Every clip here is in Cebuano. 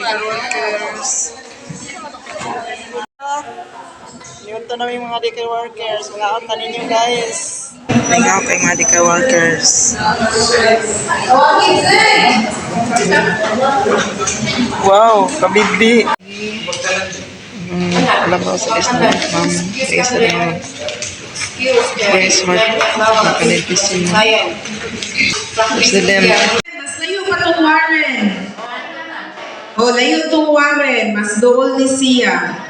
Daycare workers. Niunto namin mga daycare workers. Mga out na ninyo, guys. Mga kay mga daycare workers. Wow, kabibi. Alam ko sa isla, ma'am. Sa isla na very smart. Makanilpisin. President. Mas layo pa tong Warren. O, layo tong Warren. Mas dool ni siya.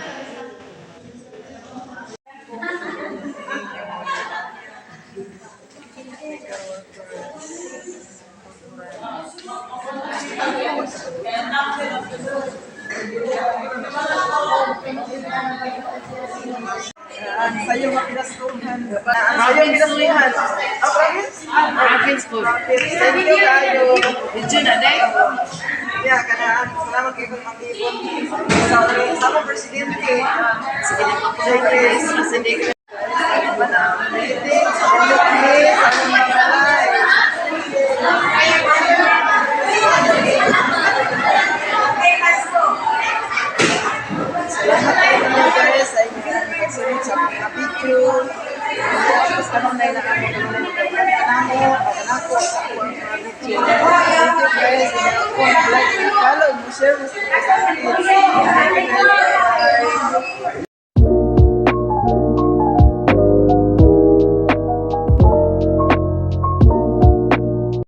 Sa'yo mapinaskuhan. Sa'yo pinaskuhan. Ah, province? Province po. Province. Thank you kayo. Medyo na, day. Yeah, kanaan. Salamat kayo kung makipon. Sa among presidente. Sir Chris. Presidente. Sa among mga balay. Salamat kayo, guys, sa inyong pagsunod sa mga video. Tapos kanong na na ako kanamo, kanako sa ako ang mga video. Thank you, guys. Kung like, follow, mo share mo sa page.